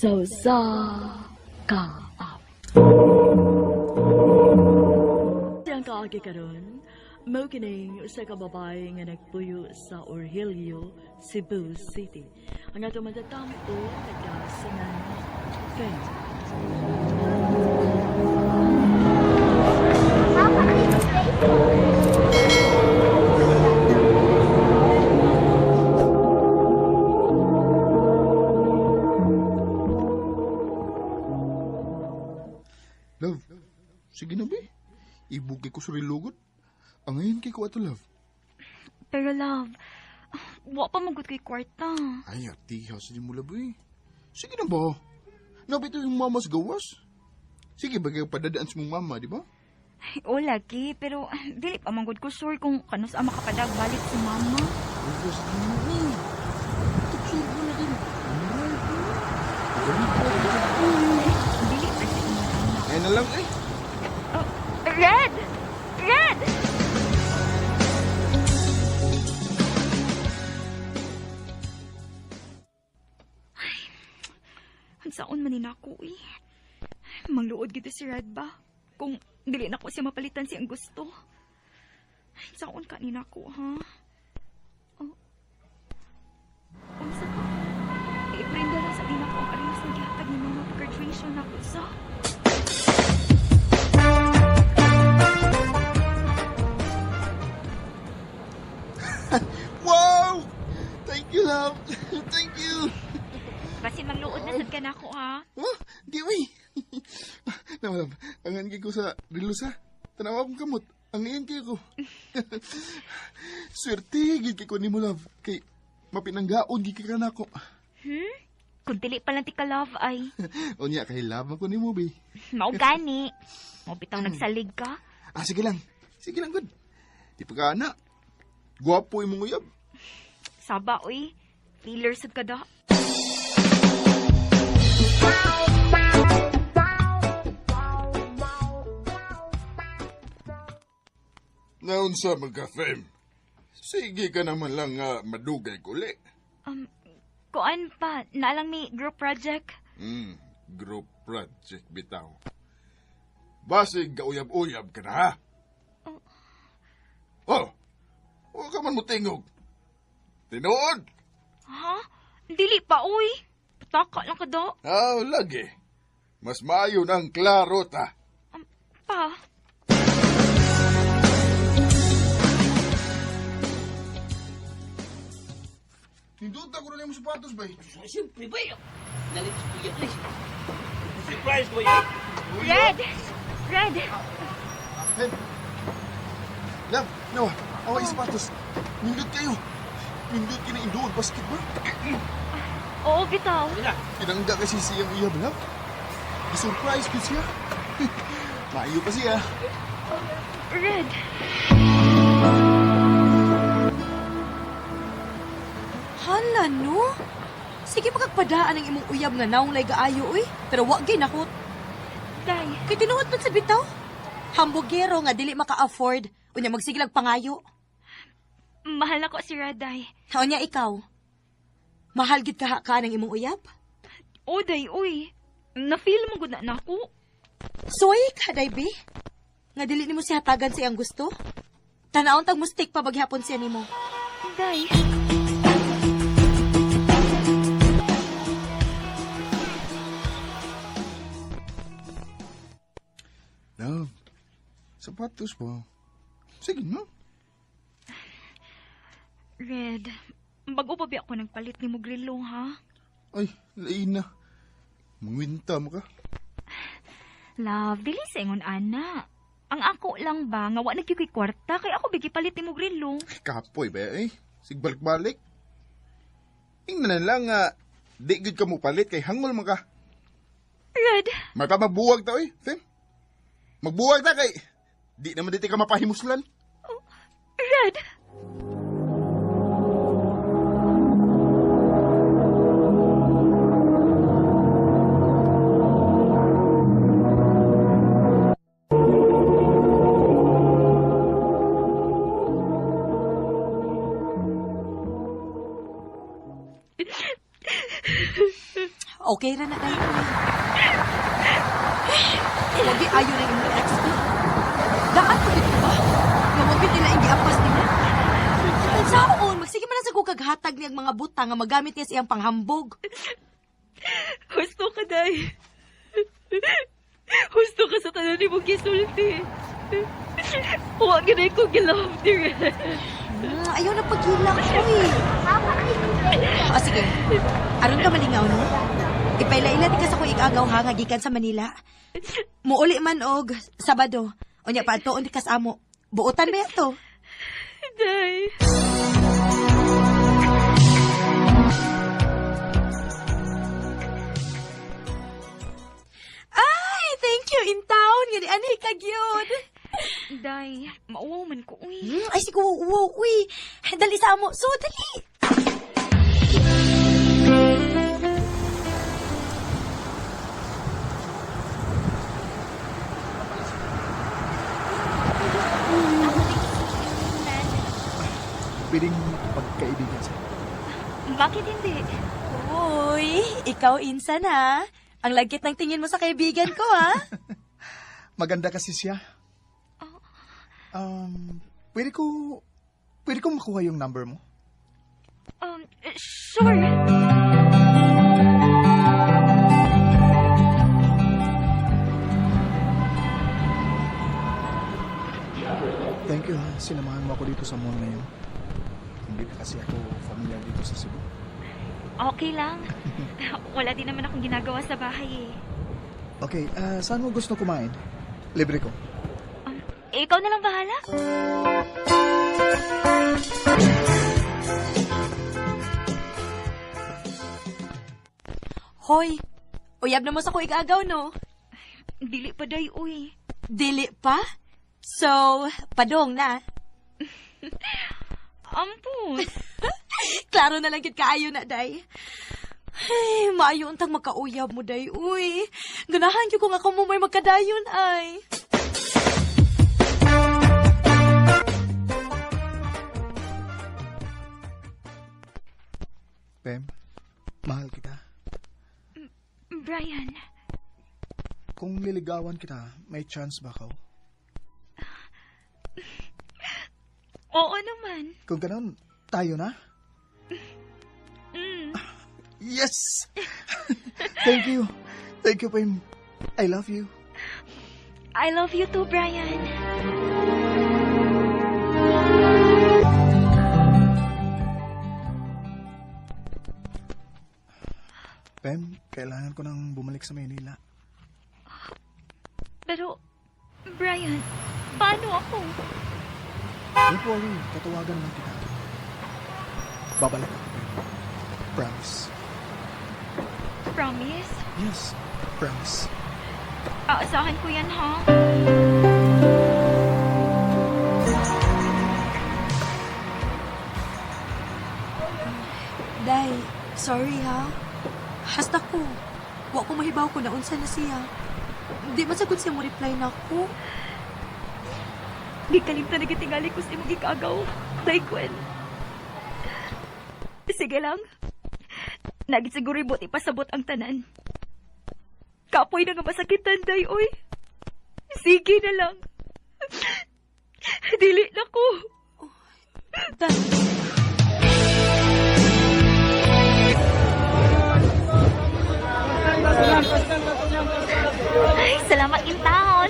Sa usa ka awit. Siyang kaagi karon, mao kining usa ka babae nga nagpuyo sa Orhilio, Cebu City. Ang atong matatampo nagkasingan Faye. Love, sige na be. Ibugay ko sa rilugod. Angayin kay ko ato, love. Pero love, wa pa magud kay kwarta. Ay, atiha sa di mo, love eh. Sige na ba? Nabito yung mama sa gawas. Sige, bagay padadaan sa mong mama, di ba? Ay, o lagi, pero dili pa manggod ko sure kung kanus ang makapadag balik si mama. Ay, sige na eh. Tuksur ko na din. Dili pa sa inyo anak. Ay na lang eh. Oh, Red! Red! Ay, ang saon man ni nako eh. Mangluod gito si Red ba? Kung dili na ko siya mapalitan siyang gusto. Ay, saon ka ni nako, ha? Oh. Unsa ka? I-prenda lang sa dinako ang arios na gihatag ni mama pag-graduation nako sa. Wow! Thank you, love. Thank you. Basin magluod na sad ka nako, ha? Oh, di uy. Na, love. Angan kay ko sa rilos, ha? Tanawa akong kamot. Angayin kayo ko. Swerte, gid kay ko nimo, love. Kay mapinanggaon gid kay ka nako. Kung dili pa lang ti ka love ay. Unya kay love ako nimo, be. Mao gani. Mao bitaw nagsalig ka. Ah, sige lang. Sige lang, good. Di pa ka na. Gwapo imong uyab. Saba oy. Feeler sad ka da. Naunsa magka-fem. Sige ka naman lang nga madugay kuli. Kuan pa, naalang mi group project. Group project bitaw. Basig gauyab-uyab ka na, ha? Oh, huwag ka man mo tingog. Tinuod? Ha? Dili pa oy. Pataka lang ka da. Ah, lagi. Mas maayo ng klaro ta. Pa. Ninduta ko na yung sapatos, bay. Siyempre ba? Nalit ko yan. Surprise ko yan. Red! Red! Hey. Love, no, awa yung sapatos. Nindot kayo. Nindot ka na indoor basketball. Oo, bitaw. Pinangga kasi siyang uyab, love. I-surprise ko siya. Maayo pa siya. Red. Hala, no? Sige pagkagpadaan ang imong uyab nga naong lay gaayo, uy. Pero wa gyud nakot. Day. Kay tinuod man sa bitaw. Hambugero nga dili maka-afford. Unya magsigilag pangayo. Mahal ako si Red, day. Unya ikaw. Mahal gid ka ka ng imong uyab? O, day, uy. Na-feel mo gud na nako. Suway ka, day, be. Nga dili nimo siya hatagan sa iyang gusto. Tanawon tag mustik pa baghapon siya nimo. Day. Love, sapatos po. Sige, no? Red, bago pa ba ako nagpalit ni Mugrilo, ha? Ay, lain na. Mangwinta mo ka. Love, dili sa ingon ana. Ang ako lang ba, nga wa nagyukoy kwarta, kay ako bigi palit ni Mugrilo. Kapoy ba eh? Sigbalik-balik. Ingnan na lang nga, di gud ka mo palit kay hangol man ka. Red! May pa magbuwag ta, oy, Fem. Magbuwag ta kay di naman dito ka mapahimuslan. Oh, Red! Okay ra na kayo. Wagi ayo na imong ex ko. Daan ko dito ba? Nga wag yun nila giampas nila. Saon, magsige man lang sa kog kaghatag niyang mga butang nga magamit niya sa iyang panghambog. Husto ka, day. Husto ka sa tanan ni mong gisulti. Huwag na ko gilove ni Red. Ayaw na paghilak ko eh. O sige, aron ka malingaw no? Ipaila-ila di ka sa kong igagaw ha, nga gikan sa Manila. Muuli man og Sabado. Unya pa di ka sa amo. Buotan ba yan to? Day. Ay, thank you in town. Nga di anhi ka gyud. Day, mauwaw man ko, uy. Ay siguro uwaw, uy. Dali sa amo. So dali. Pwedeng makipagkaibigan sa'yo. Bakit hindi? Uy, ikaw insan ha. Ang lagkit ng tingin mo sa kaibigan ko ha. Maganda kasi siya. Um, pwede ko, pwede ko makuha yung number mo? Sure. Thank you ha, sinamahan mo ako dito sa mall ngayon. Hindi na kasi ako familiar dito sa Cebu. Okay lang. Wala din naman akong ginagawa sa bahay eh. Okay, saan mo gusto kumain? Libre ko. Ikaw na lang bahala. Hoy, uyab na mo sa ko igagaw no. Dili pa, day, uy. Dili pa? So, padong na. Ampun. Klaro na lang gid kaayo na, day. Ay, maayo untang makauyab mo, day. Uy, ganahan gyud ko nga kamo may magkadayon, ay. Pem, mahal kita. Brian, Kung liligawan kita, may chance ba ako? oo naman. Kung ganun, tayo na? Mm. Yes! Thank you. Thank you, Pem. I love you. I love you too, Brian. Pem, kailangan ko nang bumalik sa Maynila. Pero, Brian, paano ako? Don't worry, tatawagan lang kita. Babalik ako, Pem. Promise. Promise? Yes, promise. Aasahan ko yan, ha? Day, sorry ha. Hasta ko. Wa ko mahibaw ko na unsa na siya. Di man sagot siya mo reply na ako. Gikalimtan na gitingali ko sa imong gikagaw. Day, Gwen. Sige lang. Nagit siguro ibot ipasabot ang tanan. Kapoy na nga masakitan, day, oy. Sige na lang. Dili na ko. Day, Ay, salamat in town.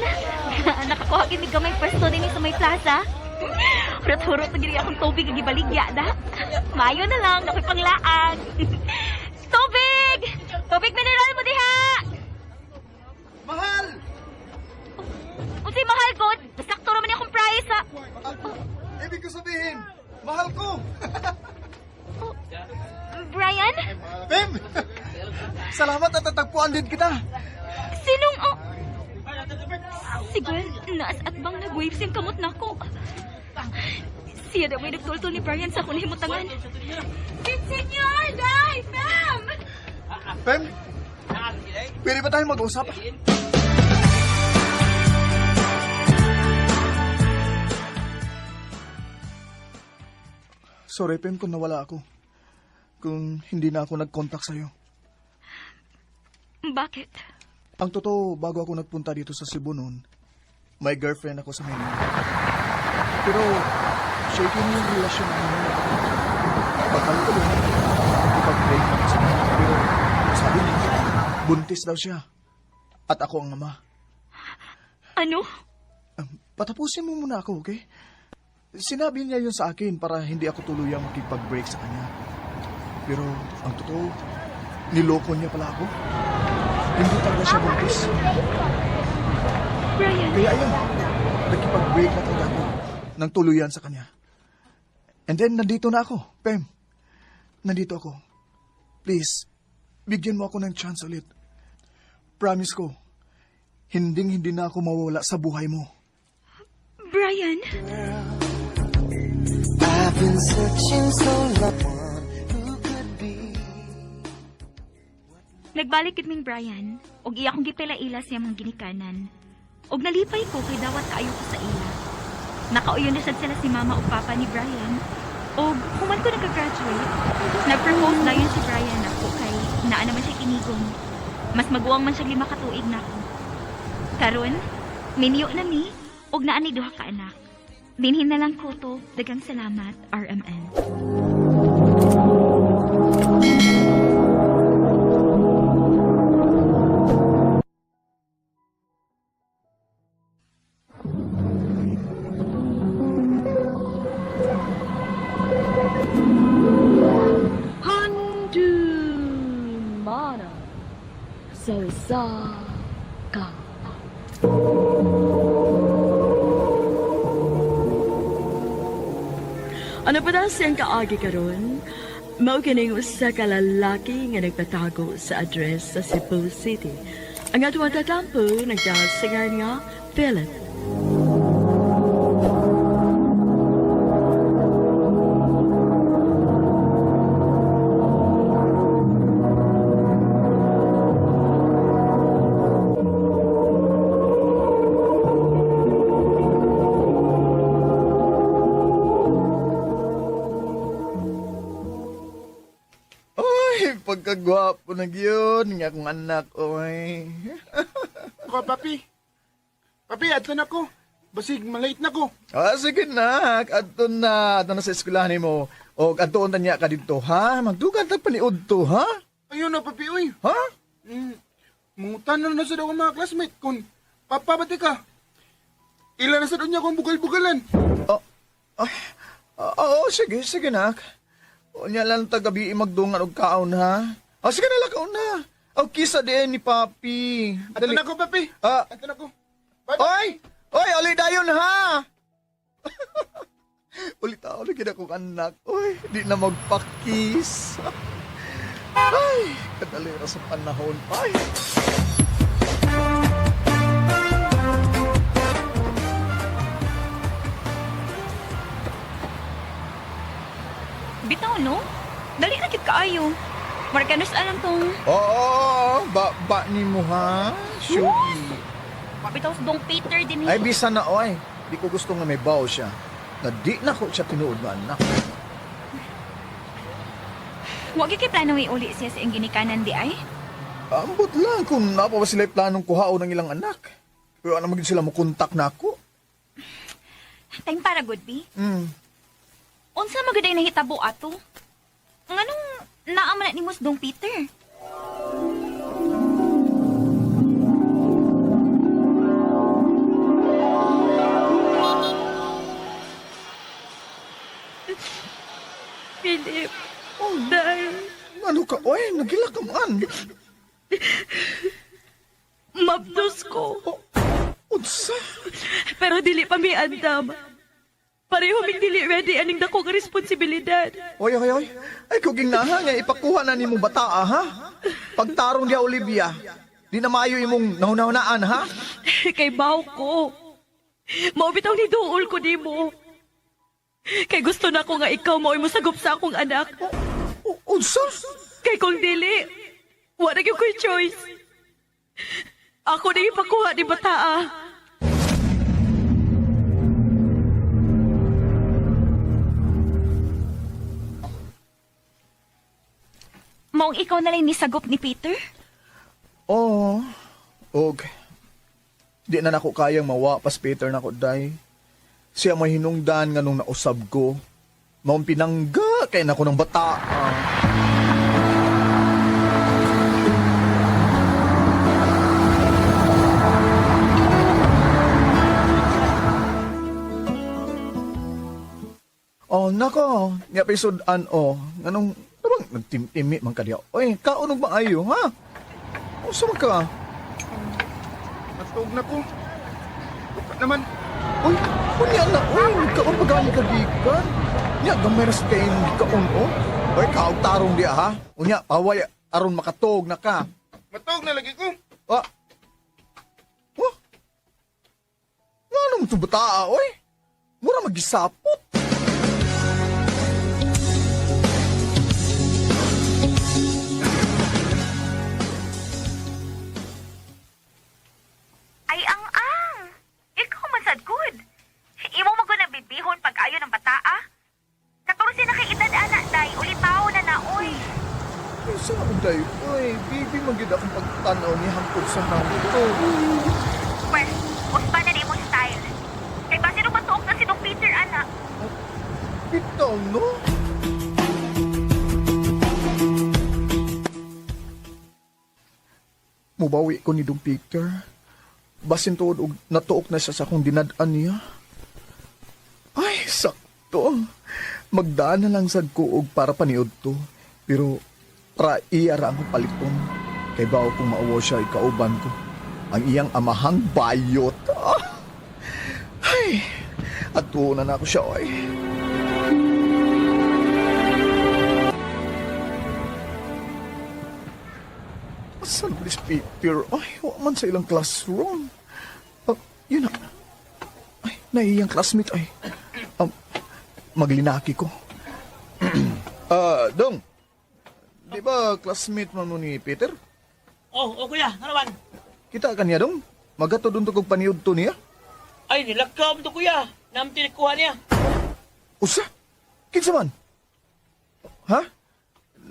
Nakakuha kini gamay pwesto din sa may plaza. Hurot-hurot na gini akong tubig ang gibaligya da. Mayo na lang, nakoy panglaag. Tubig! Tubig mineral mo diha! Mahal! Unsay mahal ko? Sakto raman ni akong price ha. Ibig ko sabihin, mahal ko! Brian? Pem! Salamat at natagpuan din kita. Sinong oh? Si Gwen, naas at bang nag-wave siyang kamot nako. Siya daw may nagtultol ni Brian sa akong nahimutangan. Senyor! Day! Ma'am! Pem, pwede ba tayong mag-usap? Sorry, Pem, kung nawala ako. Kung hindi na ako nag-contact sa'yo. Bakit? Ang totoo, bago ako nagpunta dito sa Cebu noon, may girlfriend ako sa Manila. Pero, shaky na yung relasyon namin noon. Pagkalo ko, ipag-break na ako sa kanya. Pero, sabi niya, buntis daw siya. At ako ang ama. Ano? Patapusin mo muna ako, okay? Sinabi niya yun sa akin para hindi ako tuluyang makipag-break sa kanya. Pero, ang totoo, niloko niya pala ako. Hindi talaga siya buntis. Brian, Kaya ayun, nakipag-break na talaga ako ng tuluyan sa kanya. And then, nandito na ako, Pem. Nandito ako. Please, bigyan mo ako ng chance ulit. Promise ko, hinding-hindi na ako mawawala sa buhay mo. Brian. I've been searching so long. Who could be? Nagbalik gid ming Brian, og iya akong gipila-ila sa iyang mga ginikanan. Og nalipay ko kay dawat kaayo ko sa ila. Nakauyon na sad sila si mama ug papa ni Brian. Og human ko nagka-graduate, nag-propose na yun si Brian ako kay naa naman siya kinigong. Mas maguwang man siya 5 ka tuig nako. Karon, minyo na mi og naa ni duha ka anak. Dinhin na lang ko to. Daghang salamat, RMN. Handumana sa usa ka. Ano pa daw siyang kaagi karon? Mao kining usa ka lalaki nga nagpatago sa address sa Cebu City. Ang atong tatampo nagdasingan nga Philip. Ay, pagkagwapo na yun. Nga akong anak, oy. Ko, papi. Papi, adto na ko. Basig, malate na ko. Ah, sige na. Adto na. Adto na sa eskwelahan mo. O, adto na niya ka dito, ha? Magdugan tag paniud to, ha? Ayun na, papi, uy. Ha? Mangutan na na sa daw ang mga classmate kung papa, bati ka. Ila na sa daw niya kung bugal-bugalan. Oh, ay, oo, sige, sige, nak. O niya lang tagabi magdungan og kaon, ha? O, sige na lang, kaon na. O, kisa din ni Papi. Adto na ko, papi. Ah, Adto na ko. oy! Oy, uli dayon, ha? Ulit ako, lagi na kong anak. Oy, di na magpakis. Ay, kadali na sa panahon. Ay. Bitaw no? Dali na gid kaayo. Markanos alam tong Oo, oo, ba, ba ni mo, ha? Shuki. bitaw sa Dong Peter din Ay, bisa na, oy. Di ko gusto nga may bawo siya. Na di na ko siya tinuod nga anak. Wa gyud kay plano iuli siya sa iyang ginikanan di ay. Ambot lang kung napa ba sila planong kuhaon ng ilang anak. Pero ano magin sila mo kontak na ako? Time para good be. Mm. Unsa magud ay nahitabo ato? Nganong naa man na nimo sa Dong Peter? Philip, Oh, dahil ano ka? Oy, nagila ka man. Mabdos ko. Oh, unsa? Pero dili pa mi andam. Pareho mig dili ready aning dako nga responsibilidad. Oy, oy, oy. Ay, kuging naha nga ipakuha na nimong bataa, ha? Pagtarong diya, Olivia. Di na maayo imong nahunahunaan, ha? Kay baw ko. Mao bitaw ni duol ko nimo. Kay gusto na ko nga ikaw mao'y mosagop sa akong anak. O, unsa? Kay kung dili, wala gyud ko'y choice. Ako na ipakuha ni bataa. Maong ikaw na lang nisagop ni Peter? Oo. Og di na nako kayang mawa pas Peter nako day. Siya may hinungdan nga nung nausab ko. Maong pinangga kay nako ng bata. Ah. Oh, nako. Nga pisudan oh. Nganong nabang nagtimtimi man ka diya. Oy, kaon og maayo ha? Usa man ka? Matug na ko. Uka naman. Uy, unya na, uy, nagkaon pa gani ka gikan. Nya, gamay ra sa kayong gikaon, oh. Uy, kaog tarong diya, ha? Unya, paway, aron makatog na ka. Matug na lagi ko. Ah. Oh? Nga naman ito bataa, oy? Mura magisapot. Ay, ang ang! Ikaw man sad good. Imo mo na bibihon pag ayo ng bataa. 14 na kay edad ana, day. Ulipaw na na, oy. Ay, saan ako dayo? Uy, baby, magyud akong pagtanaw ni hangtod sa nangto. Pwes, uspa na ni imong style. Kay base nung matuok na si Dong Peter, ana. Bitaw, no? Mubawi ko ni Dong Peter. Basin tuod og natuok na siya sa akong dinad-an niya. Ay, sakto. Magdaan na lang sad ko og para paniod to. Pero para iya ra ang paliton. Kay bao kung mauwaw siya ikauban ko. Ang iyang amahang bayot. Ah! Ay, at na na ako siya, oy. Saan ba this Peter? Ay, wa man sa ilang classroom. Ah, yun na. Ay, naiyang classmate ay. Maglinaki ko. Ah, Dong. Di ba classmate man mo ni Peter? Oh, oh kuya, ano man? Kita ka niya, Dong. Magato doon to kog paniud to niya. Ay, nilakaw mo to kuya. Namti kuha niya. Usa? Kinsa man? Ha?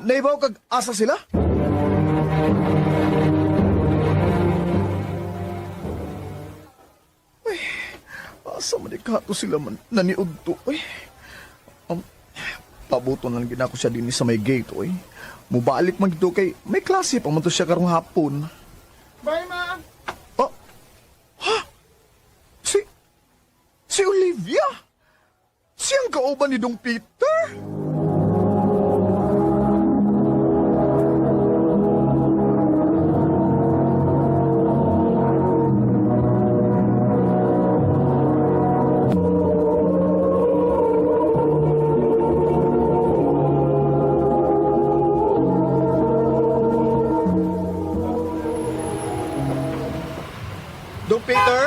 Naibaw kag asa sila? Uy, asa man ikato sila man naniud to. Uy. Pabuto na lang ginako siya din sa may gate, uy. Mubalik man dito kay may klase pa man to siya karong hapon. Bye, ma. Oh. Ha? Si Si Olivia? Siyang kauban ni Dong Peter? Dong Peter?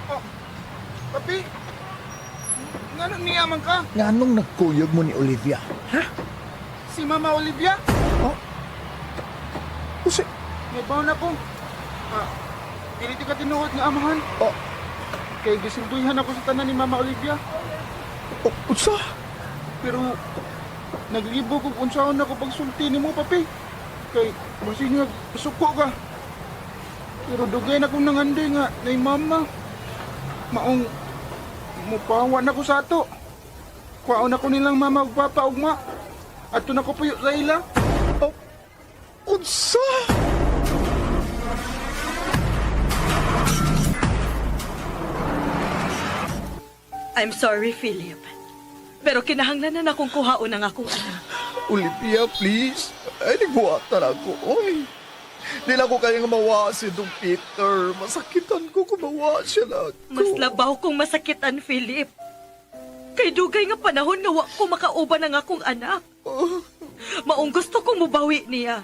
Oh, papi. Nganong niya man ka? Nganong nagkuyog mo ni Olivia? Ha? Si Mama Olivia? Oh? Usi, Naibaw na ko. Ah, dili ti ka tinuod nga amahan. oh, Kay gisilduhan ako sa tanan ni Mama Olivia. oh, unsa? Pero naglibog kung unsaon ako pagsulti nimo papi. Kay basin nga suko ka. Pero dugay na kong nangandoy nga nay mama. Maong mupawa na ko sa ato. Kuwaon na ko nilang mama ug papa ugma. Adto na ko puyo sa ila. Oh, unsa? I'm sorry, Philip. Pero kinahanglan na akong kuhaon ang akong anak. Olivia, please. Ay, nagbuhatan ako. Oy. Di na ko kaya nga mawa si Dong Peter. Masakitan ko kung mawa siya na ako. Mas labaw kong masakitan, Philip. Kay dugay nga panahon nga wa ko makauban ang akong anak. Oh, Maong gusto kong mubawi niya.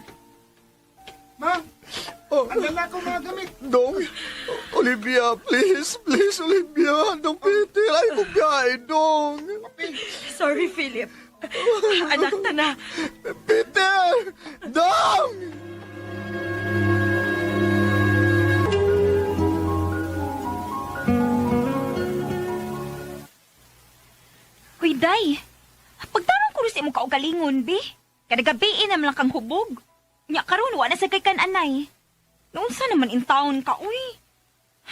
Ma, oh. ang dala ko mga gamit. Dong, Olivia, please, please, Olivia. Dong Peter, ay kong biyahe, Dong. Papi, Sorry, Philip. Anak ta na. Peter! Dong! Hoy, day. Pagtarong ko sa imong kaugalingon, bi. Kada gabi naman lang kang hubog. Nya karon wa na sa kay kananay. Noon sa naman in town ka, uy.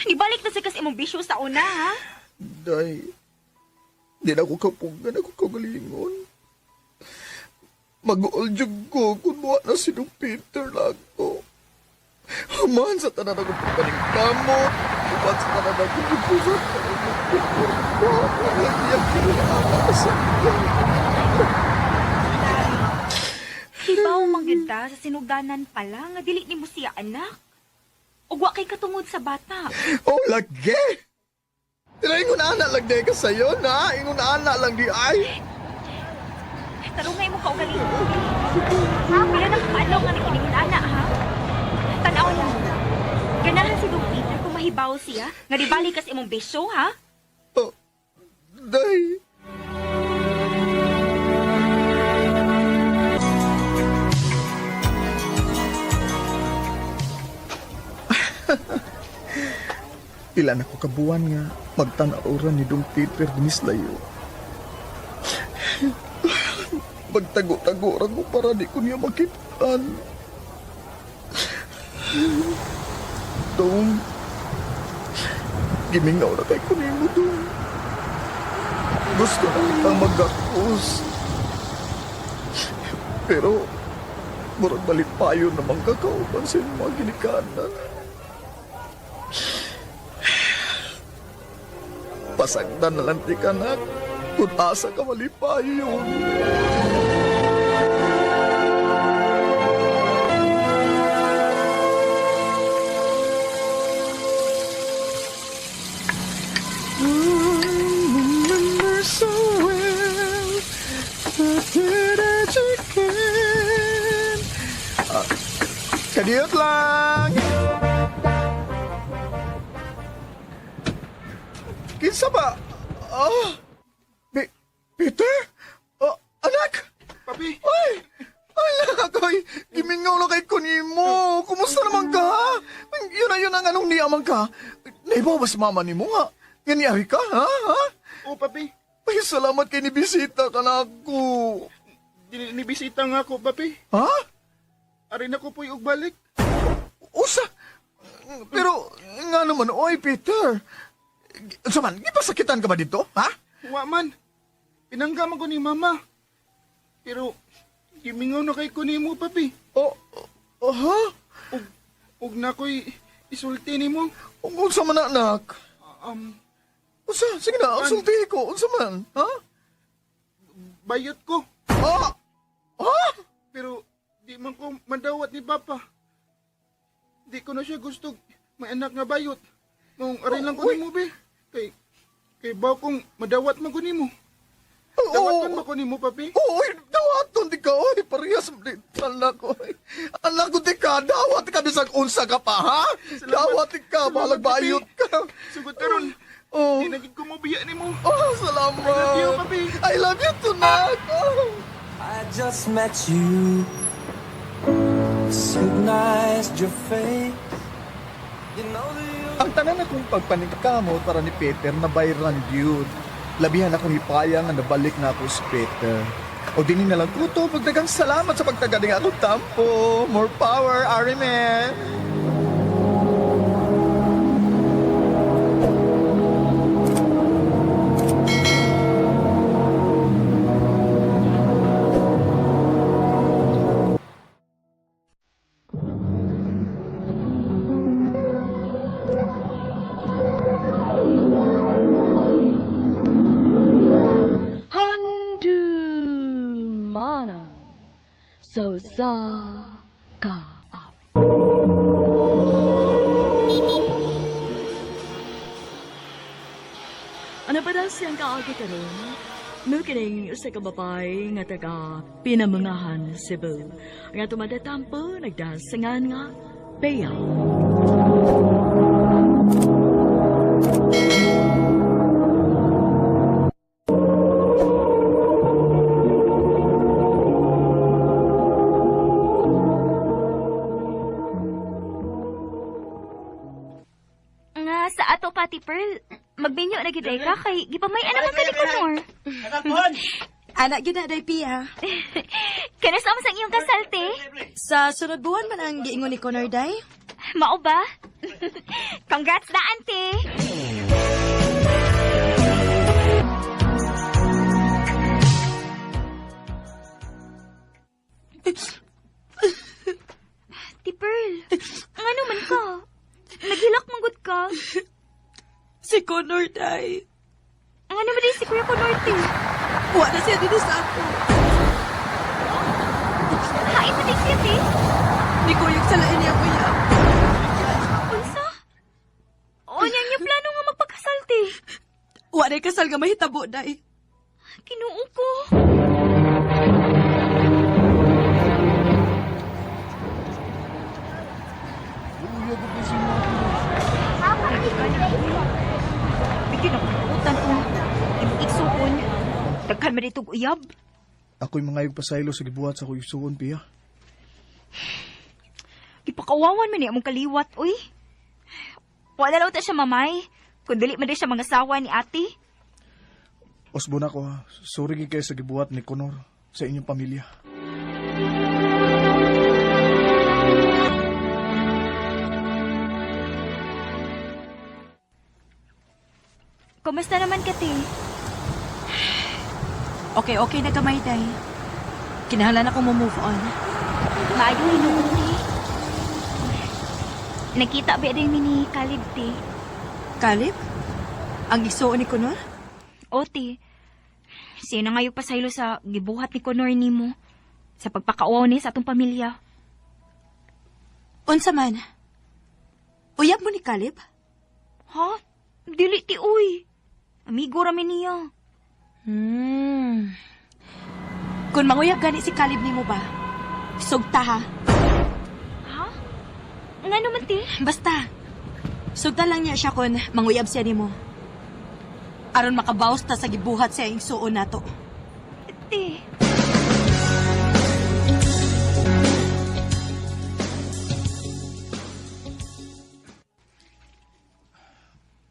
Nibalik na sa kas imong bisyo sa una, ha? Day, di na ako kapugan ako kagalingon. Mag-uol jud ko kung buwa na si Dong Peter lang ko. Human sa tanan ako pagpaningkamot. Human sa tanan ako pagpusat. Wala niya kinaawa sa Hibaw man gyud ta sa sinugdanan pala nga dili nimo siya anak. Ug wa kay katungod sa bata. Oh, lagi! Tira, ingon ana lang di ka sa'yo na. Ingon ana lang di ay. Tarungay mo kaugalingon. Ha? Pila na kaadlaw nga nag-iningon ana, ha? Tanaw na mo. Ganahan si Dong Peter kung mahibaw siya nga di balik kas imong bisyo, ha? Oh, day. Pila na ko kabuan nga magtan-awra ni Dong Peter dinis layo. Magtago-tago ra ko para di ko niya makitaan. Dong, gimingaw na kay kunimo, Dong. Gusto na kitang magkakos. Pero, murag malipayo namang kakauban sa inyong mga ginikanan. Pasagdan na lang ti kanak. Kung asa ka malipayo yun. Remember so well the day that you came. Ah, kadiyot lang! Kinsa ba? Ah, Peter? Ah, anak! Papi, Ay! Ay, anak! Ay, gimingaw na kay kunimo. Kumusta naman ka? ha? Yun na yun ang anong niyaman ka. Naibaw ba si mama ni mo nga? Nga niyari ka, ha? Ha? oh papi, Ay, salamat kay nibisita ka na ako. dili ni bisita nga ako, papi. Ha? Ari na ko po'y ugbalik. Usa! Pero, nga naman, oy, Peter. Unsa man, gipasakitan ka ba dito, ha? Wa man. Pinangga man ko ni mama. Pero gimingaw na kay ko nimo, papi. O, oh, ha? Ug ug na ko'y isulti nimo. Unsa man, anak? Unsa? Sige na, An- sulti ko. Unsa man, ha? Bayot ko. Ah! Ha? Pero di man ko mandawat ni papa. Di ko na siya gusto may anak nga bayot. Mong aray lang ko Uy. nimo be. Kay kay baw kong madawat man ko nimo. Oo. Dawaton ba ko nimo, papi? Oo, oy, dawaton di ka, oy, parehas di, anak ko, oy. Anak ko di ka, dawat ka bisag unsa ka pa, ha? Salamat. Dawat di ka, Salamat, bahalag papi. bayot ka. Sugod karon. Oh. Di na gid ko mobiya nimo. Oh, salamat. I love you, papi. I love you too, nak. Oh. I just met you. Recognized your face. You know that you Ang tanan akong pagpaningkamot para ni Peter na bayran gyud. Labihan akong hipaya nga nabalik na ako si Peter. O dinin na lang ko to, pagdagang salamat sa pagtagaling akong tampo. More power, Ariman! Handumana so sa ka. Ano pa daw siyang kaagi karon? Mukining sa kababay nga taga Pinamangahan, Cebu. Nga tumadatampo, nagdasangan nga Bea. Nga sa ato Pati Pearl, magbinyo na gid ka kay gipamay-an naman ka ni Connor. Katampuhan! Anak gyud na day Pia. Kanus sa iyong kasal te? Sa sunod buwan man ang giingon ni Connor day. Mao ba? Congrats na, auntie! Ti Pearl, ano man ka? Naghilak manggod ka. Si Connor, day. Ang ano man din si Kuya Connor, ti? Wa na siya dito sa ako. Hain man din siya, ti? Ni kuyog sa lain niya, kuya. Unsa? O, niya niya plano nga magpakasal, ti. Wa na kasal nga mahitabo, day. Kinuo ko. Bigyan ako ng utan ko. Imong igsuon. Daghan man ditong uyab. Ako'y mga pasaylo sa gibuhat sa akong igsuon, Pia. Gipakawawan man ni among kaliwat, uy. Wala lang ta siya mamay. Kung dili man di siya mga sawa ni ate. Osbo na ko ha. Sorry gid kayo sa gibuhat ni Connor sa inyong pamilya. Kumusta naman ka, te? Okay, okay na gamay, day. Kinahanglan ako mo move on. Maayo hinuon, te. Nakita ba din mi ni Caleb, te? Kalib? Ang igsuon ni Connor? O, te. Sino nga yung pasaylo sa gibuhat ni Connor nimo? Sa pagpakauaw ni sa atong pamilya. Unsa man? Uyab mo ni Caleb? Ha? Dili, ti, uy. Amigo rami niya. Hmm. Kung manguyab gani si Caleb nimo ba? Sugta ha. Ha? Nga naman, te? Basta. Sugta lang niya siya kung manguyab siya nimo. Aron makabawas ta sa gibuhat sa igsuon nato. Te.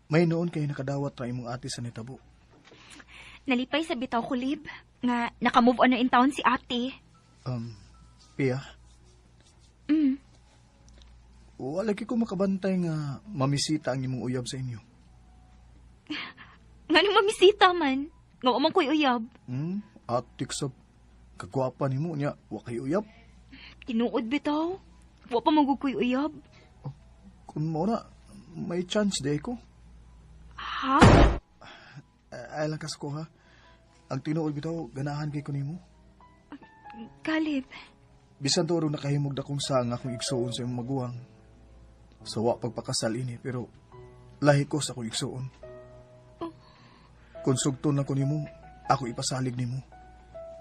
May noon kay nakadawat ra imong ate sa nitabo. Nalipay sa bitaw ko, Lib. Nga, nakamove on na in town si ate. Pia, Mm. wala ko makabantay nga mamisita ang imong uyab sa inyo. Nga nung mamisita man. Nga umang ko'y uyab. Hmm? Atik sa kagwapa nimo niya, wa kay uyab. Tinuod bitaw. Wa pa magug ko'y uyab. Kung mo na, may chance di ko. Ha? Ay lang kas ko ha. Ang tinuod bitaw, ganahan kay ko nimo. Caleb. Bisan to aron nakahimog dakong sa nga akong igsuon sa imong maguwang. Sa wa pagpakasal ini pero lahi ko sa akong igsuon. Kung sugton na ko nimo, ako ipasalig nimo.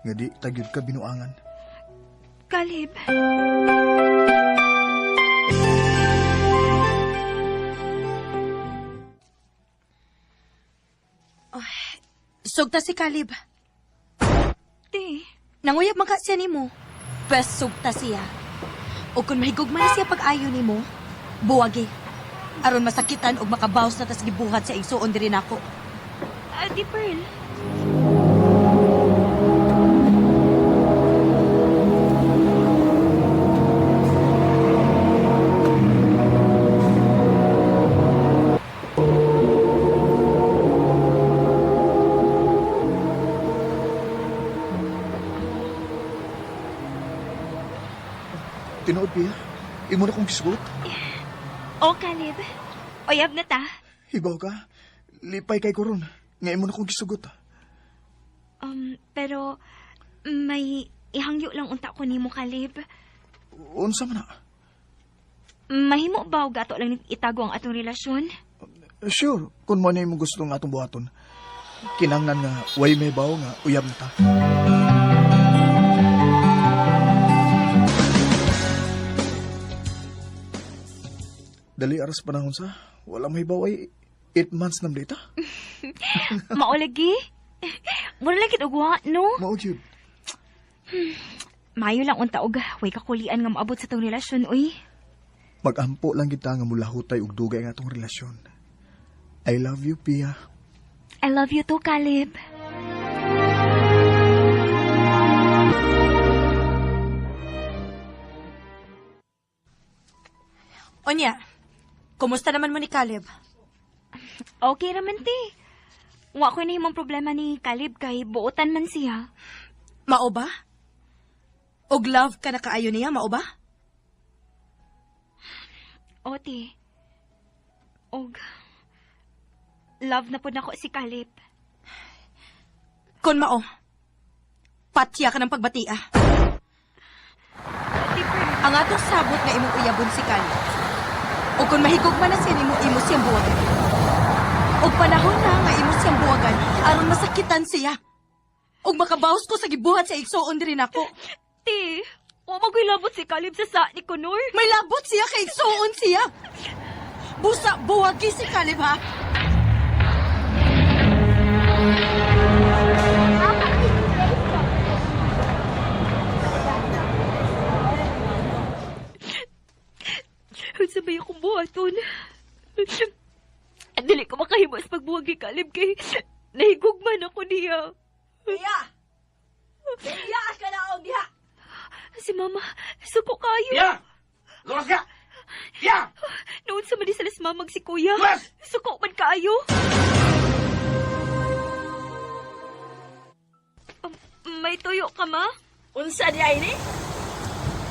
Nga di tagyod ka binuangan. Caleb. Sugta si Caleb. Te. Nanguyab man ka siya nimo. Pwes sugta siya. O kung mahigugma na siya pag-ayo nimo, buwagi. Aron masakitan og makabawas na tas gibuhat sa igsuon diri nako. Ate Pearl. Tinuod Pia, imo na kong gisugot. O, Caleb. Uyab na ta. Hibaw ka. Lipay kay ko ron. Nga imo na kong gisugot. Pero may ihangyo lang unta ko nimo, Caleb. Unsa man na? Mahimo ba og ato lang itago ang atong relasyon? Sure, kung mo na imong gusto nga atong buhaton. Kinanglan nga way may bawo nga uyab na ta. Dali aras panahon sa, wala may bawo ay 8 months na dita. Maolagi. Mura lang kit og wa, no? Mao gyud. Mayo lang unta og way kakulian nga maabot sa tong relasyon, uy. Magampo lang kita nga mulahutay og dugay nga atong relasyon. I love you, Pia. I love you too, Caleb. Onya, kumusta naman mo ni Caleb? Okay raman, te. Wa ko na himong problema ni Caleb kay buotan man siya. Mao ba? Og love ka na kaayo niya, mao ba? O, te. Og, love na po nako si Caleb. Kon mao, patya ka ng pagbatia. Te, pero, Ang atong sabot nga imong uyabon si Caleb. O kung mahigugma na siya nimo, imo siyang buwagan. Og panahon na nga imo siyang buwagan, aron masakitan siya. Og makabawas ko sa gibuhat sa igsuon diri nako. te, wa magilabot si Caleb sa sa ni Kunor. May labot siya kay igsuon siya. Busa, buwagi si Caleb ha. Unsa may akong buhaton? Dili ko makahimo sa pagbuwag kay Caleb kay nahigugman ako niya. Bea! Bea, ka na diha! Si Mama, suko kayo. Ya! Luwas ka! Ya! Noon sa madisalas mamag si Kuya. Luwas! Suko man kaayo. May tuyo ka, ma? Unsa di ay ni?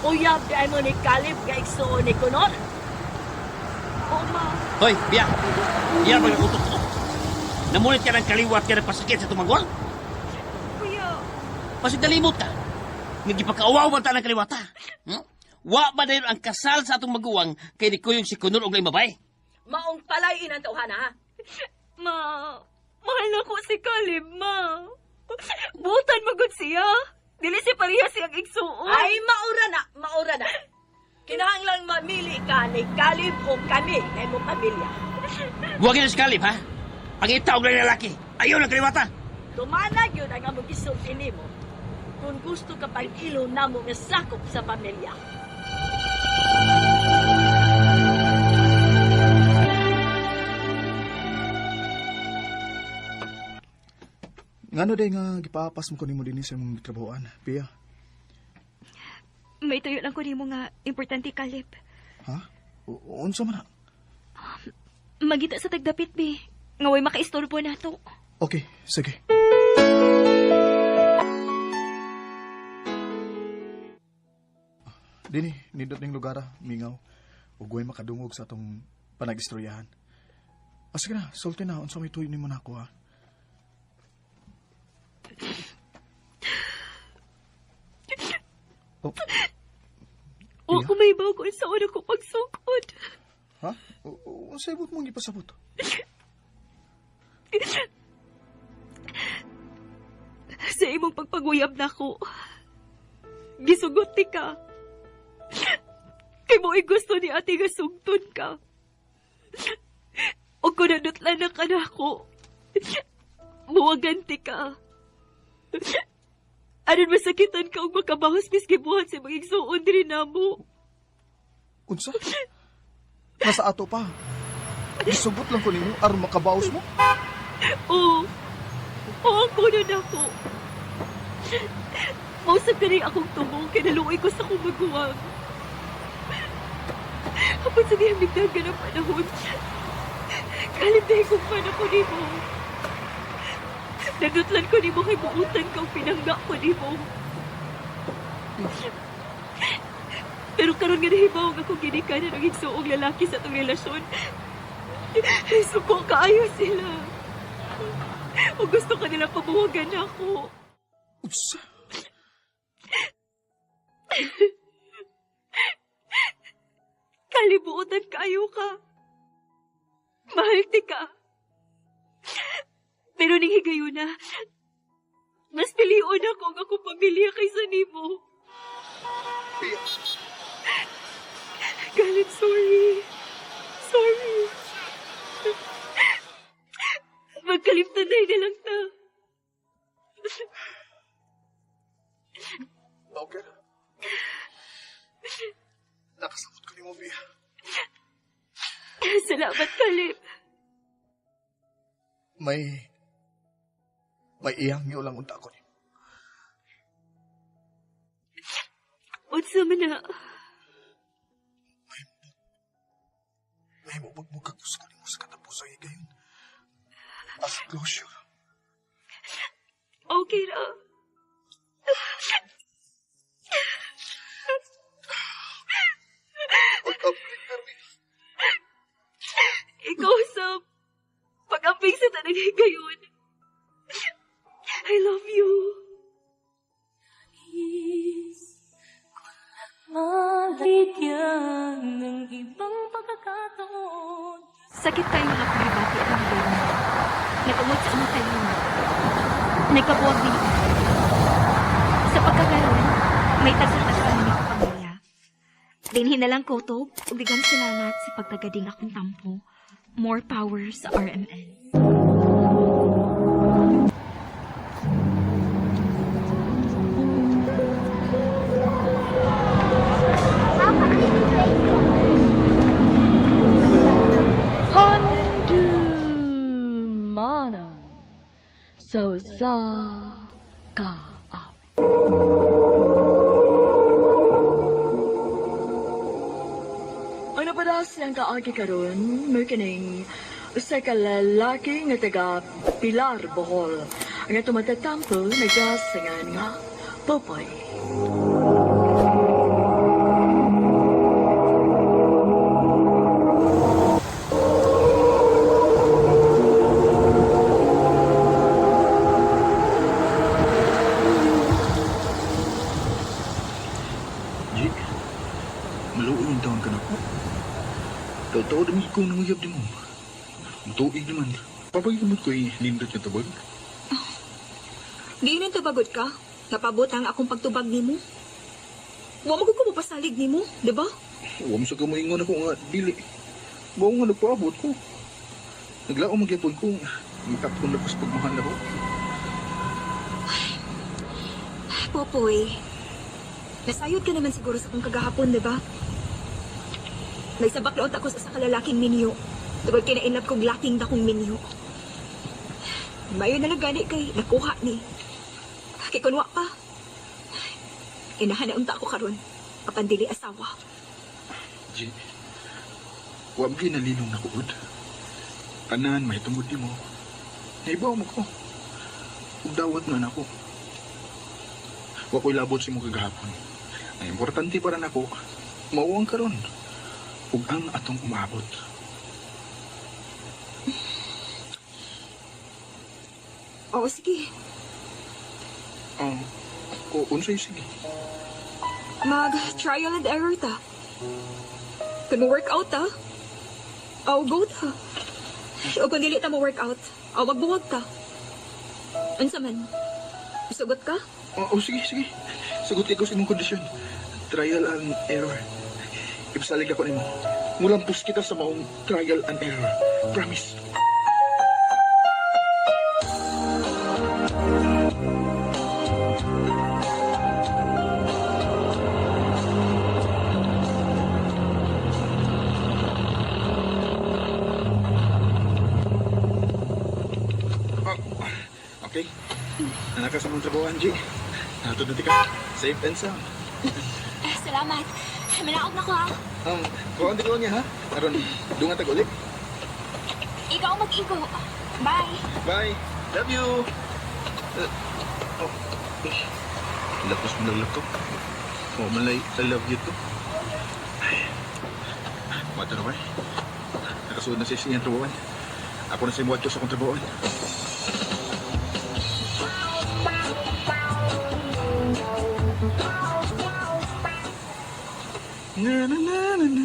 Uyab di ay mo ni Caleb nga igsuon ni Kunor? Oo, ma. Hoy, Bia! Bia, mag-utok ko. Namulit ka ng kaliwat ka ng pasakit sa tumagwang? Kuya, Pasig nalimot ka. Nagipakauwaw man ta ng kaliwata. Wa ba dayon ang kasal sa atong maguwang kay ni Kuyog si Kunor og laing babae? Maong palay inang tawhana ha? ma. Mahal na ko si Caleb, ma. Butan magod siya. Dili siya pareha siyang igsuon. Ay, maura na, maura na. Kinahanglang mamili ka ni Caleb o kami nga imong pamilya. Buwagin na si Caleb, ha? Pangita og laing lalaki. Ayaw ng kaliwata. Tumanag yun ang among gisulti nimo kung gusto ka pag ilo namo nga sakop sa pamilya. Ngano day nga gipaapas mo ko nimo dinhi sa imong trabahoan, Pia? May tuyo lang ko nimo nga importante, Caleb. Ha? Unsa man na? Magita sa tagdapit, be. Nga way makaistorbo na to. Okay, sige. Dini, nindot ning lugar ah, mingaw. Ug way makadungog sa atong panagistoryahan. Ah, sige na, sulti na. Unsa may tuyo nimo nako ha? Oh, O Iya? kung may bago sa una ko pagsukod. ha? Unsa ibot mong gipasabot? Sa imong pagpaguyab na ko, gisugot ni ka. Kay mo'y gusto ni ate nga sugton ka. O kung nanutlan na ka na ako, muwaganti ka. Aron masakitan ka og makabahos miski buhat sa mga igsuon diri namo. Unsa? Nasa ato pa. Gisugot lang ko nimo aron makabaos mo. Oo. Oo, kuno na ako. Mausap ka rin akong tumo, kinaluoy ko sa akong maguwang. Kapag sa dihimigdagan ng panahon, kalib na higugman ako ni mo. Nadutlan ko ni mo kay buutan kang pinangga ko ni mo. Pero karon nga nahibaw nga akong ginikanan ng igsuong lalaki sa itong relasyon. Suko kaayo sila. O gusto ka nila pabuwagan ako. Unsa? Kalibuotan kayo ka. Mahal ti ka. Pero ning higayuna, mas pilion ako ang akong pamilya kaysa nimo. Pia. Galit, sorry. Sorry. Magkalimtan na lang ta. Okay. Nakasabot ko nimo, Pia. Salamat, Kalib. May iyang lang unta ko nimo. Unsa man na. Mahimo magmukagos ko nimo sa katapusang higayon. As closure. Okay ra. Ikaw sa pag-amping sa tanang higayon. I love you. Maligyan ng ibang pagkakataon. Sakit kayo nga akong gibati ang higayon. Nag-umot sa among kalinga. Nagkabuwag din ako. Sa pagkagaroon, may tagsa-tagsa na ko pamilya. Dinhi na lang kotob, ug daghang salamat sa pagtagading akong tampo. More power sa RMN. Handumanan sa usa ka awit. Ang napadas ng kaagi karon, mao kining usa ka lalaki nga taga Pilar, Bohol. Ang atong matatampo nagasingan nga Popoy. Jake, maluoy yung taon ka na ko. Totoo din ko nang uyab din mo. Mutuig naman. Papagimot ko'y nindot nga tubag. Gayon ang tubagot ka. Napabot ang akong pagtubag nimo. Wa mo ko pasalig nimo, di ba? Huwag mo sa kamuingon ako nga, dili. Bawo nga nagpaabot ko. Naglaom magyapon ko. Makapon na ko sa pagmahal na ko. Popoy, nasayod ka naman siguro sa kong kagahapon, di ba? Nagsabak laot ako sa usa ka lalaking minyo. Tugod kay nainlove kong laking dakong minyo. Mayo na lang gani kay nakuha ni. Kay kunwa pa. Inahan na unta ako karon. Apan dili asawa. Jake, huwag mo nalinong na kuod. Tanan, may tungod di mo. Naibaw mo ko. Ug dawat na nako. Wa ko'y labot sa imong kagahapon. Ang importante para nako, mauang karon. Ug ang atong umaabot. Oo, sige. Oh, o unsay sige. Mag trial and error ta. Kung mo workout ta, aw go ta. O kung dili ta mo workout, aw magbuwag ta. Unsa man? Sugot ka? Oh, oh, sige, sige. Sagot ko sa imong kondisyon. Trial and error. Ipsalig ako nimo. Mulampos kita sa maong trial and error. Promise. Oh, okay. Nanaka sa mong trabaho, Angie. Natod na ka. Safe and sound. Eh, salamat. Malaog na ko ha. Kuhaan ko niya, ha? Aron, dunga tag ulit. Ikaw ang mag-igo. Bye. Bye. Love you. Oh, eh. Lapos mo lang laptop. Oh, malay, I love you too. Ay. Mata na ba? Nakasuod na siya sa iyang trabawan. Ako na siya muwadyo sa akong trabawan. Na na na na na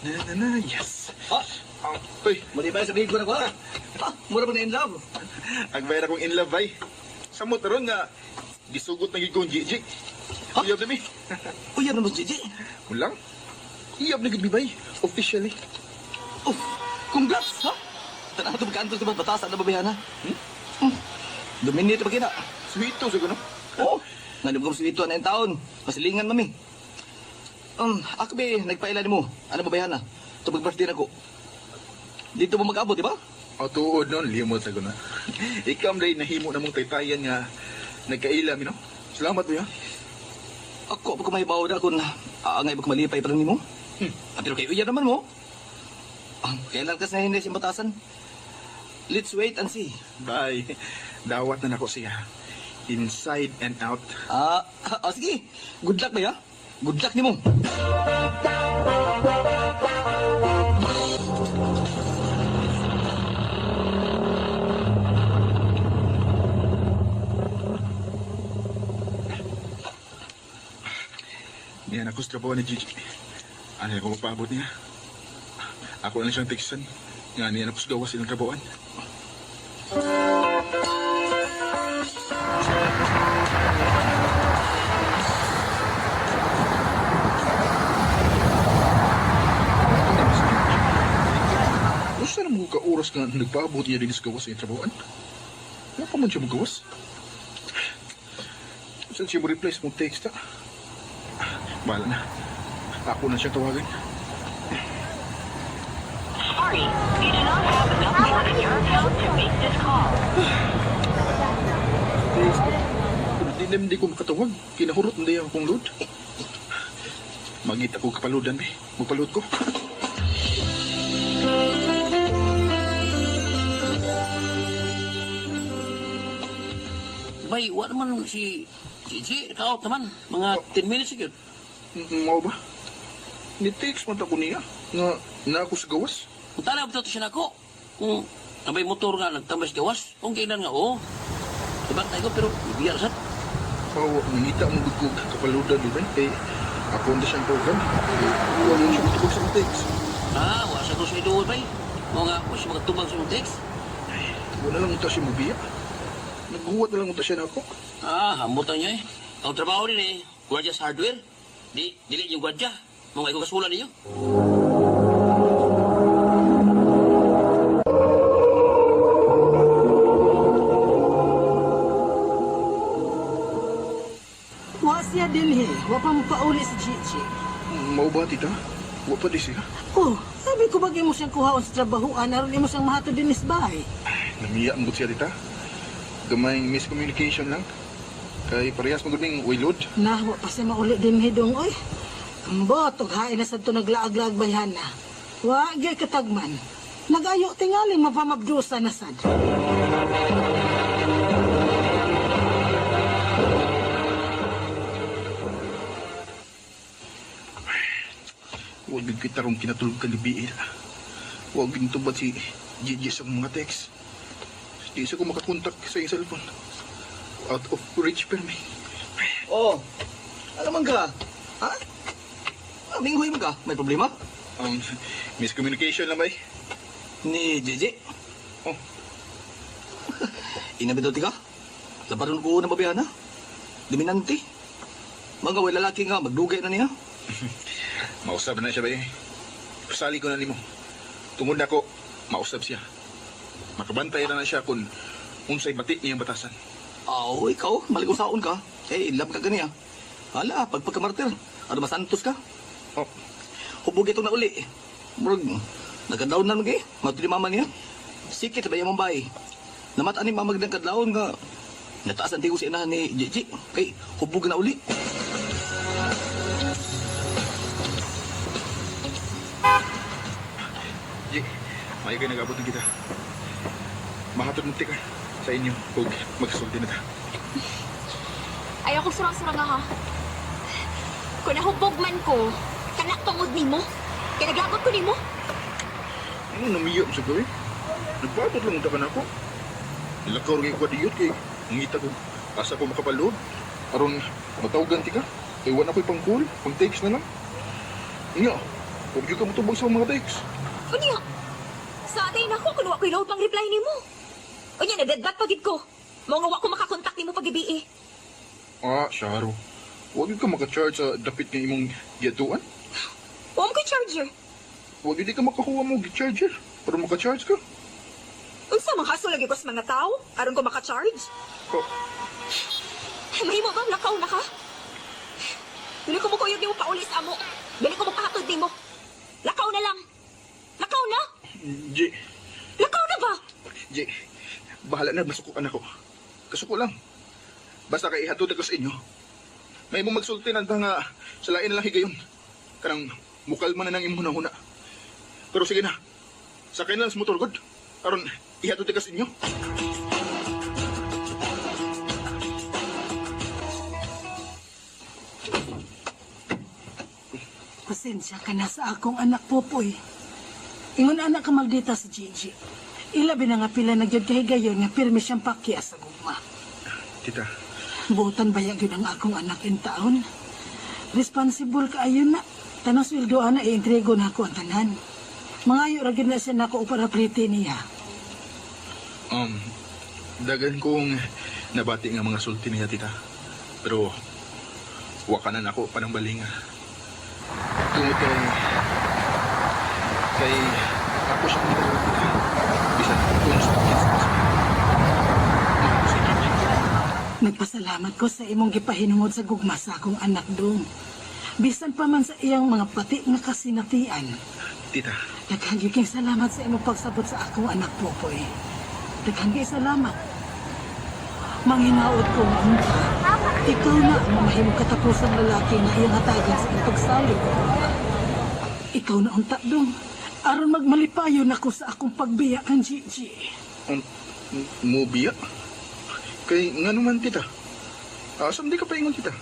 na na na yes. Ah, Oh, uy, mali ba sabihin ko na ko ha? Ah, mura ba na in love? Ang bayar akong in love ay. Sa mo taron nga gisugot na gid ko ang Gigi. Ha? Uyab na mi. Uyab na mo si Gigi. Kulang. Uyab na gid mi bay. Officially. Oh, congrats ha? Tanaw ito magkaantos diba batasan na babayhan ha? Hmm? Hmm. Dominate pa kina. Sweet to siguro. Oo. Oh, Ngayon ko ito na yung taon. Masilingan mami. Ako ba nagpaila ni mo? Ano babayhan ha? Ito mag-birthday na ko. Dito mo mag-abot, di ba? O tuod nun, limot sa guna. Ikaw day nahimo na mong taytayan nga nagkaila mi no. Salamat mo ya. Ako, pag kumahibaw na kung aangay pag malipay pa rin nimo. Hmm. Ah, pero kay uyab naman mo. Kailan kas na hindi si batasan? Let's wait and see. Bye. Dawat na nako siya. Inside and out. Sige. Good luck ba ya? Good luck nimo. Niyan ako sa trabaho ni Gigi. Ano ako magpaabot niya? Ako na siyang textan. Nga niyan ako sa gawas ilang trabahoan. Gusto na mo ka oras nga nagpaabot niya din sa gawas sa iyang trabahoan? Wala pa man siya magawas. Saan siya mo reply sa mong text, ha? Bahala na. Ako na siyang tawagan. Sorry, you do not have enough money in your account to make this call. Kung di naman di ko makatawag, kinahurot na di akong load. Mangita ko kapaludan, be. Magpalud ko. Bay, wa naman si Gigi, naka-out naman. Mga 10 minutes yun. Mao ba? Ni-text man ta ko niya nga na ako sa gawas. Kung tala, ito siya nako. Kung nabay motor nga, nagtambay sa gawas, kung kailan nga, oo. Diba tayo, pero ibiyar sad. Oo, nangita mo gud ko kapaludan, di ba? Eh, ako na siyang tawagan. Eh, wala mo siya matubag sa akong text. Wa sa ko sa iduol, bay. Mga nga, wa siya makatubag sa imong text. Wala lang unta siya mubiya. Naghuwat na lang unta siya na ako. Hamutan niya eh. Ang trabaho rin eh, gwardiya sa hardware. Di, dili yung gwardiya. Mga ikaw kasulan ninyo. Wa siya dinhi. Wa pa pauli si Gigi. Mao ba, tita? Wa pa di siya. Oh, sabi ko bagay mo siyang kuhaon sa trabahoan aron imo siyang mahatod dinis bahay. Namiya ang siya, tita. Gamayng miscommunication lang. Kay parehas mo ning way load. Na, wa pa siya mauli dinhi dong oy. Ambot, og hain na sad to naglaag-laag bayhan na. Wa gyud katagman. Nagayo tingali mapamabdusa na sad. Huwag gid kita rong kinatulog kagabi. Huwag gid tubad si Gigi sa mga text. Di sa ko makakontak sa iyang cellphone. Out of reach per me. Oh, alam man ka? Ha? Minghoy man ka? May problema? Miscommunication lang bay. Ni Gigi? Oh. Inabi daw tika? Labaron ko na babayana. Dominante. Mga way lalaki nga, magdugay na niya. Mausab na siya bay. Pasali ko na nimo. Tungod nako, mausab siya. Makabantay na siya kung unsay bati niyang batasan. Aw, ikaw, maligusaon ka. Eh, in love ka ganiya. Hala, pagpagkamartir. Ano masantos ka? Oh. Hubog itong na uli. Murag, nagkadlaw na mag eh. Matuloy mama niya. Sikit ba yung mambay? Namataan ni mama ng kadlawon nga. Nataas ang tigo sa inahan ni Gigi. Kay, hubog na uli. G, may kayo nag-abot ng kita. Mahatod mo tika sa inyo kung magkasulti na ta. Ayaw ko surang-surang ha. Kung nahubog man ko, kanak tungod nimo. Kaya naglagot ko nimo. Ano namiyo mo sa gawin? Nagpaabot lang unta ka na ako. Nilakaw rin ko kadiyot kay ngita ko. Asa ko makapaload. Aron matawagan tika. Iwan ako'y pang call, pang text na lang. Nga, huwag yun ka matubag sa mga text. Unya, sa atay na ako, kung wa ko'y load pang reply nimo. Unya, nagdadbat pagid ko. Mao nga wa ko makakontak nimo pag-gabi eh. Sharo. Huwag yun ka makacharge sa dapit nga imong giyatuan. Wa mo ko'y charger. Huwag yun di ka makakuha mo charger para makacharge ka. Unsa mga haso lagi ko sa mga tao? Aron ko makacharge? Oh. Mahimo bang lakaw na ka? Dili ko mukuyog nimo pauli sa amo. Dili ko mupahatod nimo. Lakaw na lang. Lakaw na. G. Lakaw na ba? G. Bahala na, masukuan ako. Kasuko lang. Basta kay ihatod ako sa inyo. May mong magsulti na nga sa lain lang higayon. Kanang mukalma na nang imong hunahuna. Pero sige na, Sakay na lang sa motor, God. Aron, ihatod ka sa inyo. Pasensya ka na sa akong anak, Popoy. Ingon anak ka maldita sa Gigi. Ilabi na nga pila na gyud kahigayon nga pirmi siyang pakya sa gugma. Tita, Buotan ba gyud ang akong anak in taon? Responsible kaayo na. Tanang sweldo ana iintrigo na ako ang tanan. Mangayo ra gyud na siya nako para priti niya. um, dagan kong nabati nga mga sulti niya, tita. Pero, wakanan ako panang balinga. Tungod kay ako siyang gitawag, tita. Bisan kung sa kids ko siya. Mahal ko si Gigi. Nagpasalamat ko sa imong gipahinungod sa gugma sa akong anak dong. Bisan pa man sa iyang mga pati nga kasinatian. Tita, Daghang gyud kay salamat sa imong pagsabot sa akong anak, Popoy. Daghang gyud salamat. Manginaot ko nga unta. Ikaw na ang mamahimong katapusang lalaki nga iyang hatagan sa iyang pagsalig. Ikaw na unta dong. Aron magmalipayon ako sa akong pagbiya kang Gigi. um, mubiya? Kay nga naman, tita. Asam di ka paingon, tita?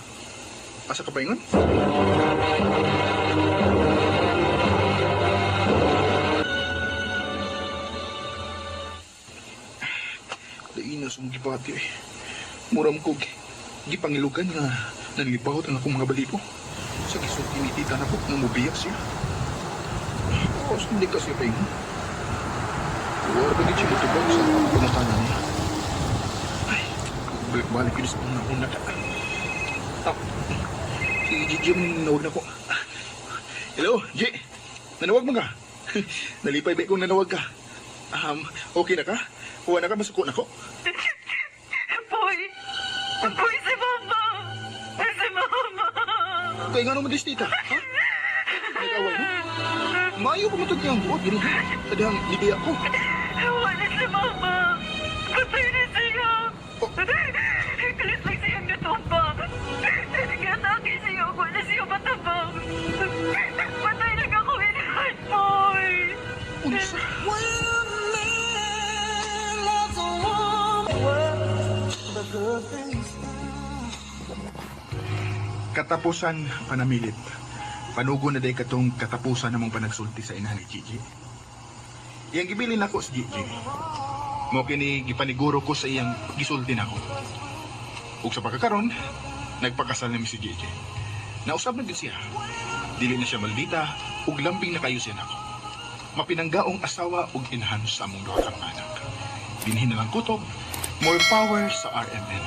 Asa ka paingon? Laina sa mong gibati eh. Muram ko gipangilugan nga nanlibawot ang akong mga balipo. Sa gisulti ni tita na ko nga mubiyak siya. Oh, hindi ka siya paingon. Wala ba gid siya motubag sa pangutana niya? Ay, balik-balik yun sa una-una ka. Ah, si Gigi ang nanawag na ko. Hello, G. Nanawag mo ka? Nalipay ba kung nanawag ka? Okay na ka? Kuha na ka, masuko na ko. Boy! Boy, si Mama! Si Mama! Kaya nga naman dis, tita. Ha? Nag-away mo? Maayo pa matod niyang buot. Gini, kadahang libiya ko. Wala si Mama! Patay na siya! Oh. Kalis lang siyang natumba. Nag-atake siya. Wala siya matabang. Patay na ako inahan, boy! Unsa? Katapusan panamilit. Panugo na day katong katapusan namong panagsulti sa inahan ni Gigi. Iyang gibilin ako si Gigi. Mo kini gipaniguro ko sa iyang gisulti nako. Ug sa pagkakaron, nagpakasal nami si Gigi. Nausab na gyud siya. Dili na siya maldita ug lambing na kayo siya nako. Mapinanggaong asawa ug inahan sa among duha ka mga anak. Dinhi na lang kutob, more power sa RMN.